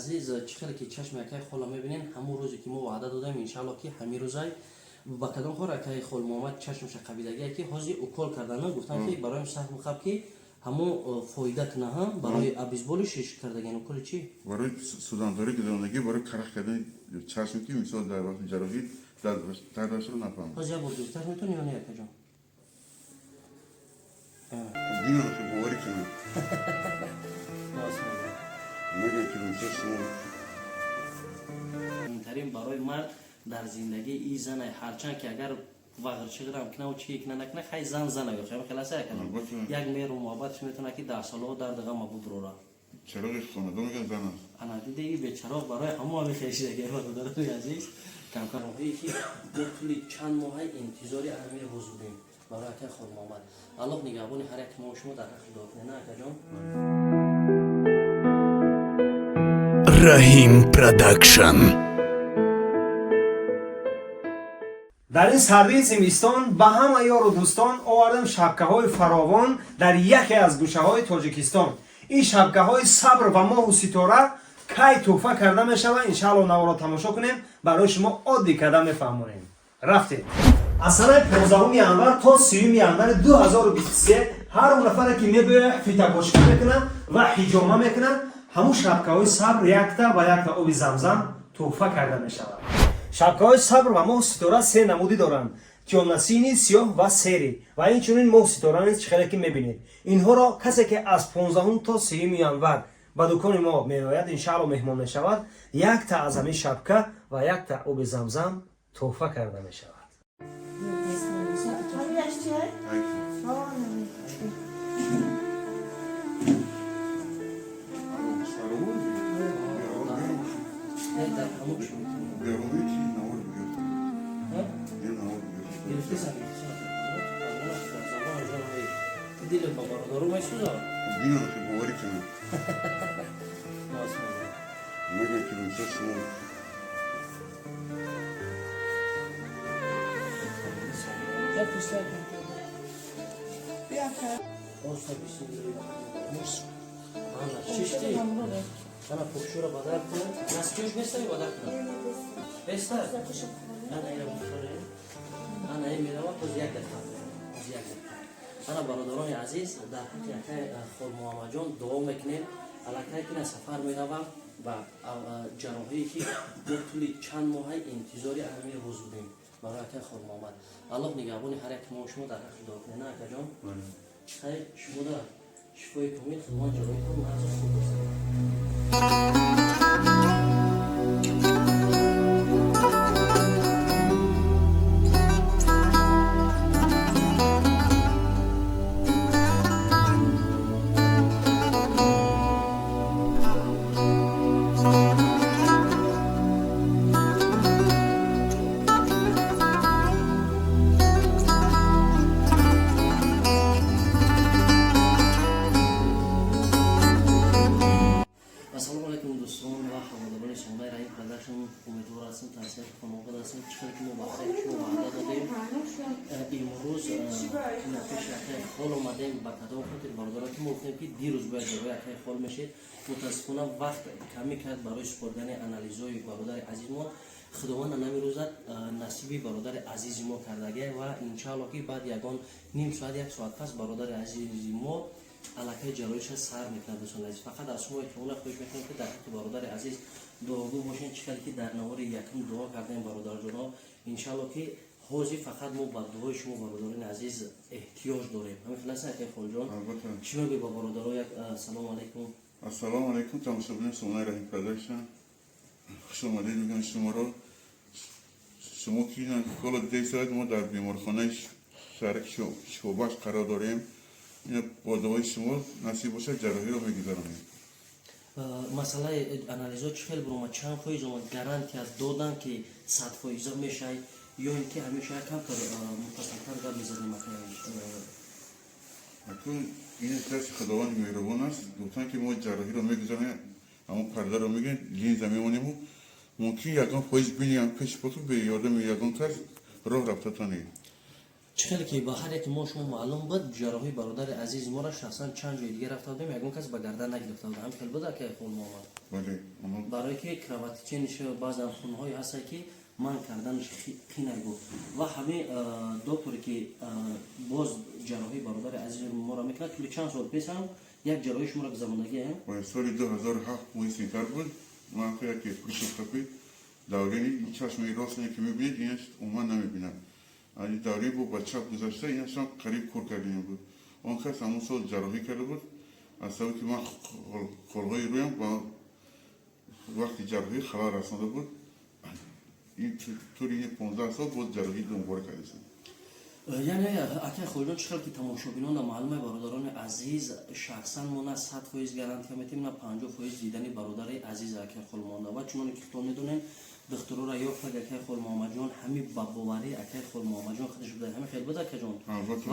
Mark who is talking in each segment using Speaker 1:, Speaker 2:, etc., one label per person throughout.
Speaker 1: Азиз, чӣ хеле ки чашми акаи хола мебинен, ҳамун рӯзе ки мо ваъда додем, иншаалло, ки ҳамин рӯзай. Ба кадом хор акаи хол Муҳаммад чашмша қабидагие, ки ҳозир укол кардану гуфтам, ки бароям сахт бухаб, ки ҳамун фоида куна, ҳа, барои обезболивающий кардаген уколи чӣ?
Speaker 2: Барои сӯзандорӣ гузарондагӣ, барои карах кардани чашм, ки мисол дар вақти ҷарроҳӣ дардашро нафаҳмад.
Speaker 1: Ҳозир як бор гирифташ метавонӣ ё не, акаҷон?
Speaker 2: Бинам, ки боварӣ кунам. Мегӯям, ки мисол шумо
Speaker 1: Муҳимтарин барои мард дар зиндагии и зана, ҳарчанд ки агар вағрчиғрам кунаву чӣ кина накуна, хай, зан зана ё хай хеласа, акаҷон.
Speaker 2: Албатта.
Speaker 1: Як меҳру муҳаббатш метавонад, ки даҳсолаҳо дарди ғама бубурора.
Speaker 2: Чароғи хонадон мегӯянд зан аст.
Speaker 1: Ана диде, и бечароғ барои ҳамо ҳами хешидаги. Бародарони азиз, камкамоҳие ки мо тӯли чанд моҳай интизори ҳамин рӯз будем барои акаи Холмуҳаммад. Аллоҳ нигаҳбони ҳар яки мо шумо, дар ҳаққи дуо кунед, на, акаҷон?
Speaker 3: Раҳим Продакшн.
Speaker 4: Дар ин сардии зимистон ба ҳама ёру дӯстон овардем шабкаҳои фаровон дар яке аз гӯшаҳои Тоҷикистон. Ин шабкаҳои сабр ва моҳу ситора кай тӯҳфа карда мешавад, иншаалло, наворо тамошо кунем, барои шумо оддӣ карда мефаҳмонем. Рафтем. Аз санаи 15 январ то 30 январи 2023 ҳар он нафаре, ки мебиёяд, фитабошка мекунад ва ҳиҷома мекунад, ҳамун шабкаҳои сабр якта ва якта оби замзам тӯҳфа карда мешавад. Шабкаҳои сабр ва моҳу ситора се намудӣ доранд: тёмно-синий, сиёҳ ва серый, ва инчунин моҳу ситора низ. Чӣ хеле ки мебинед, инҳоро касе, ки аз 15 то 30 январ ба дукони мо меояд, иншаалло, меҳмон мешавад, якта аз ҳамин шабка ва якта оби замзам тӯҳфа карда мешавад.
Speaker 5: Фамилияш чия?
Speaker 2: Айки.
Speaker 5: О, намедонам.
Speaker 1: Не, дар ҳамун чӣ метавонӣ?
Speaker 2: Берунӣ чи навор бигир.
Speaker 1: Ҳа?
Speaker 2: Ин навор бигир.
Speaker 1: Гирифтесан, гирифтесан. Диле ба бародару месӯзад.
Speaker 2: Бинам, ки боварӣ кунам. Мегӯям, ки мисол шумо
Speaker 5: Я пускай. Бия ка.
Speaker 1: Оста, бисмиллоҳи. Ана, чишти? Ана, покшура бадар кун. Носкиёш бестаи бадар кун. Беста? Ана, ира бухоре. Ана, ин мерава, боз як дақиқа. Боз як дақиқа. Ана, бародарони азиз, дар ҳаққи акай Хол Муҳаммадҷон дуо мекунем. Аллакай кина сафар меравам ва ҷарроҳие, ки мо тӯли чанд моҳай интизори ҳамин рӯз будем барои акай Хол Муҳаммад. Аллоҳ нигаҳбони ҳар яки мо шумо, дар ҳаққи дуо кунед, на, акаҷон? Хай, шумо да шифои комил, Худованд ҷарроҳитон нағзу хуб бошад. Ассалому алайкум, дӯстон ва ҳаводорони шанбаи Раҳим Продакшн. Умедвор ҳастем, тавсияи хонавода ҳастем. Чӣ хеле ки мо ба хайри шумо ваъда додем, имрӯз ина пеши акаи хол омадем. Ба кадом хотир, бародарон, ки мо гуфтем, ки дирӯз бояд ҷарроҳи акаи хол мешед, мутаассифона, вақт камӣ кард барои супоридани анализҳои бародари азизмон. Худованд анами рӯза насиби бародари азизи мо кардагия ва иншаалло, ки баъд ягон ним соат, як соат пас бародари азизи мо аллакай ҷарроҳиша сар мекунад. Дӯстони азиз, фақат аз шумо эҳтимола хоҳиш мекунем, ки дар ҳаққи бародари азиз дуогӯ бошед. Чӣ хеле ки дар навори якум дуо кардем, бародарҷоно, иншаалло, ки ҳозир фақат мо ба дуои шумо, бародарони азиз, эҳтиёҷ дорем. Ҳамин хел аст, акай Холҷон?
Speaker 2: Албатта.
Speaker 1: Чӣ мегӯӣ ба бародаро? Як салому алайкум.
Speaker 2: Ассалому алайкум, тамошобинони сомонаи Раҳим Продакшн, хуш омадед мегӯям шуморо. Шумо ки ҳоло дидед, мо дар беморхонаи шаҳраки Шифобахш қарор дорем. Ина бо дуои шумо, насиб бошад, ҷарроҳиро мегузаронем.
Speaker 1: Масъалаи анализҳо чӣ хел биромад? Чанд фоиз омад? Гарантия додан, ки 100 фоиза мешавад, ё ин ки ҳамеша камтар муфассалтар гап мезанем, акай?
Speaker 2: Акун ин дасти Худованди меҳрубон аст. Гуфтан, ки мо ҷарроҳиро мегузаронем, ҳамон пардаро мегирем, линза мемонему, мумкин ягон фоиз бинем пеши поту, бе ёрдами ягон кас роҳ рафта тонед.
Speaker 1: Чӣ хеле ки ба ҳар яке мо шумо маълум буд, ҷарроҳии бародари азизи моро шахсан чанд ҷои дига рафта будем, ягон кас ба гардан нагирифта буд. Ҳам хел буд, акай Хол Муҳаммад?
Speaker 2: Бале, оно.
Speaker 1: Барое ки кровотечение ш, баъзан хунҳое ҳастанд, ки манъ карданаш қинай гуфт. Ва ҳамин докторе ки боз ҷарроҳии бародари азизи моро мекунад, тӯли чанд сол пеш ҳам як ҷарроҳии шуморо гузарондагиам.
Speaker 2: Ва соли 2007, моҳи сентябр буд. Ман яке приступ қапид, давление ин чашми рост ки мебинед, инаш умуман намебинад. Ани давление бо ба чап гузашта, инашам қариб кор кардани буд. Он кас ҳамон сол ҷарроҳӣ карда буд. Аз сабаби ки ман холҳои рӯям ба вақти ҷарроҳӣ халал расонда буд, ин тӯли 15 сол боз ҷарроҳӣ дубора кардастам.
Speaker 1: Яъне, акай Холҷон, чӣ хел ки тамошобинонда маълуме, бародарони азиз, шахсан мо на 100% гарантия метиҳем, на 50% дидани бародари азиз акай Холмонда. Ва чуноне ки худтон медонем, духтуроро ёфтаг акай Хол Муҳаммадҷон, ҳами ба боварии акай Хол Муҳаммадҷон худаш буда. Ҳами хел буд, акаҷон?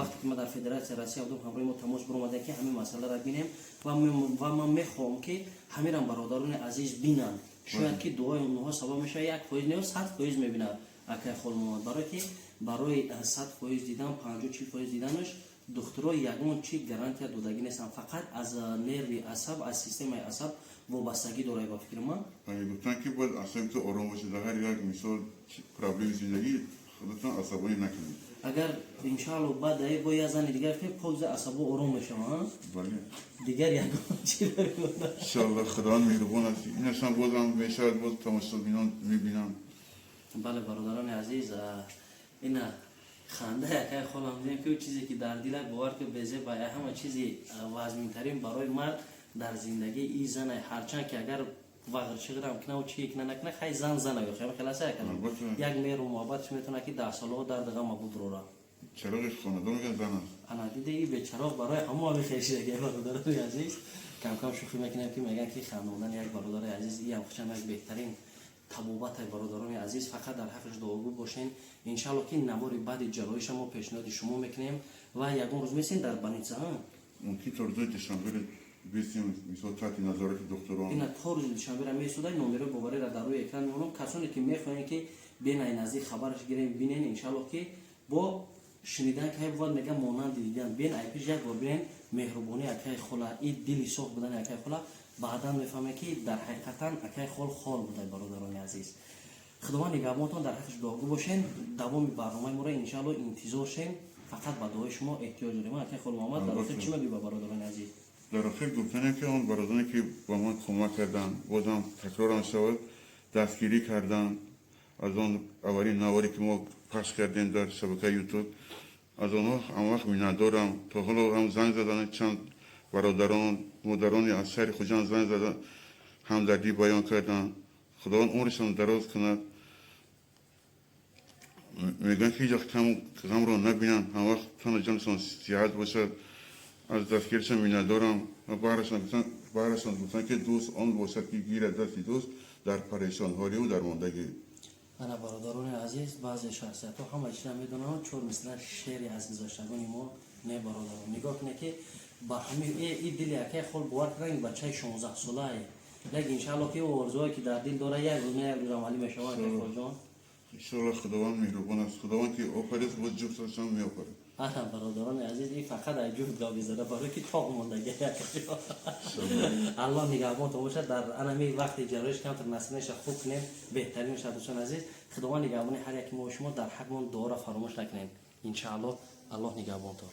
Speaker 1: Вақте ки ма дар Федератсия Россия будам, ҳамроҳи мо тамос биромадем, ки ҳамин масъаларо бинем. Ва ман мехоҳам, ки ҳамирам бародарони азиз бинанд. Шояд ки дуои онҳо сабаб мешавад, 1% не, 100% мебинад акай Хол Муҳаммад. Барое ки барои 100% дидан, 50-40% диданаш духтуро ягон чи гарантия додагӣ нестанд. Фақат аз нерви асаб, аз системаи асаб вобастагӣ дорад, ба фикри ман.
Speaker 2: Гуфтанд, ки бояд асаби ту ором бошад. Дар ҳар як мисол проблеми зиндагӣ худатон асабонӣ накунед.
Speaker 1: Агар, иншаалло, баъд ай бо як зани дигар покза, асабо ором мешаванд.
Speaker 2: Бале.
Speaker 1: Дигар ягон чи.
Speaker 2: Иншаалло, Худованд меҳрубон аст, инашам бозам мешавад, боз тамошобинон мебинанд.
Speaker 1: Бале, бародарони азиз, ина ханда якай холам дидем, ки чизе ки дар дилак, бовар ки безе ба ҳама чизи вазминтарин барои мард дар зиндагӣ и зана. Ҳарчанд ки агар вағрчиғрам кунаву чи кина накуна, хай, зан зана ё хай хеласа як меҳру муҳаббатш метавонад, ки даҳсолаҳо дарди ғама бубурора.
Speaker 2: Чароғи хонадон мегӯянд зан аст.
Speaker 1: Ана диде, и бечароғ барои ҳамо ҳами хешидаги. Бародарони азиз, камкам шӯхӣ мекунем, ки мегӯянд, ки хандондани як бародари азиз иам хушам як беҳтарин табобате. Бародарони азиз, фақат дар ҳаққаш дуогӯ бошен. Иншалло, ки навори баъди ҷарроҳиша мо пешниҳоди шумо мекунем. Ва ягон рӯз месен дар больница?
Speaker 2: Мумкин то рӯзои душанберо бисем, мисол, таҳти назорати духтурон.
Speaker 1: Ина то рӯзи душанбера месодай. Номерои бовариро дар рӯи экран мемонам. Касоне ки мехоҳем, ки бенай наздик хабараш гирем, бинен. Иншалло, ки бо шунидан кай бувад, мегам, монанди дидан. Бен айпиш як бор бинен меҳрубонии акаи хола, и дили соф будани акаи хола, баъдан мефаҳмем, ки дар ҳақиқатан акаи хол хол буда. Бародарони азиз, Худованд нигаҳбонтон, дар ҳаққаш дуогӯ бошен. Давоми барномаи моро, иншаалло, интизор шем. Фақат ба дуои шумо эҳтиёҷ дорем. Акаи Хол Муҳаммад, дар охир чӣ мегӯӣ ба бародарони азиз?
Speaker 2: Дар охир гуфтане, ки он бародароне ки ба ман кӯмак карданд, бозам такрорам шавад, дастгирӣ карданд аз он аввалин наворе ки мо пахш кардем дар шабакаи Ютуб, аз онҳо ҳамвақт миннатдорам. То ҳоло ҳам занг заданд, чанд бародарон, модарони аз шаҳри Хуҷанд занг заданд, ҳамдардӣ баён карданд. Худованд умрашон дароз кунад. Мегӯянд, ки ҳеҷ вақт ғамро набинанд, ҳамвақт тану ҷонашон сиҳат бошад. Аз дастгиришон миннатдорам ва баҳрашон гуфтанд, ки дӯст он бошад, ки гирад дасти дӯст дар парешонҳолию дармондагӣ.
Speaker 1: Ана, бародарони азиз, баъзе шахсиятҳо ҳама чиза медонанд, чор мисра шеъри аз гузаштагони мо не. Бародарон, нигоҳ кунед, ки ба ҳами и дили акай хол, бовар кунед, ин бачаи 16-солае, лекин, иншаалло, ки орзуое ки дар дил дора, як рӯз не, як рӯз амалӣ мешавад, акай Холҷон.
Speaker 2: Иншоалло, Худованд меҳрубон аст. Худованд ки офарист, боз ҷуфташам меофарад.
Speaker 1: Ана, бародарони азиз, ин фақат ай ҷуфт гап мезада, барои ки тоқ мондаги. Аллоҳ нигаҳбонтон бошад. Дар анами вақти ҷарроҳиш камтар насиб хуб кунем, беҳтарин мешавад. Дӯстони азиз, Худованд нигаҳбони ҳар яки мо шумо. Дар ҳақмон дуоро фаромӯш накунем, иншааллоҳ. Аллоҳ нигаҳбонтон.